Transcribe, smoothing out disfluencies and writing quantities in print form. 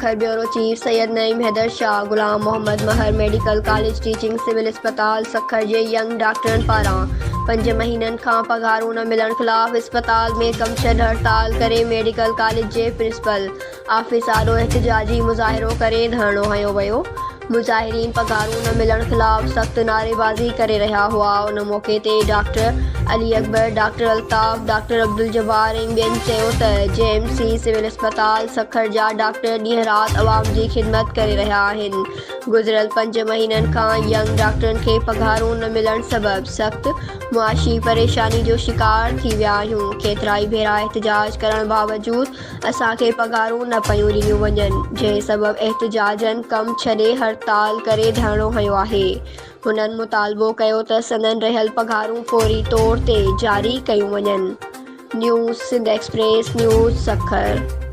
Sukkur, bureau chief Syed Naeem Haider Shah, Ghulam Muhammad Mahar medical college teaching civil اسپتال سکر جي young ڊاڪٽرن پاران پنج مهينن کان پگهارون نه ملڻ خلاف اسپتال ۾ ڪم ڇڏ هڙتال ڪري ميڊيڪل ڪاليج جي پرنسپل آفيس آڏو احتجاجي مظاهرو ڪري ڌرڻو هنيو ويو. مظاهرين پگهارون نه ملڻ خلاف سخت نعريبازي ڪري رهيا هئا. ان موقعي تي doctor Ali Akbar, doctor Altaf, doctor Abdul Jabbar ۽ ٻين چيو ته جي ايم سي سول اسپتال سکر جا ڊاڪٽر ڏينهن رات عوام جي خدمت ڪري رهيا آهن. گذريل پنج مهينن کان ينگ ڊاڪٽرن کي پگهارون نه ملڻ سبب سخت معاشي پريشاني جو شڪار ٿي ويا آهيون. ڪيترائي ڀيرا احتجاج ڪرڻ باوجود اسان کي پگهارون نه پيون ڏنيون وڃن، جنهن سبب احتجاجن ڪم ڇڏي هڙتال ڪري ڌرڻو هنيو آهي. هنن مطالبو ڪيو ته سندن رهيل پگهارون فوري طور تي جاري ڪيون وڃن. News Sindh express news Sukkur.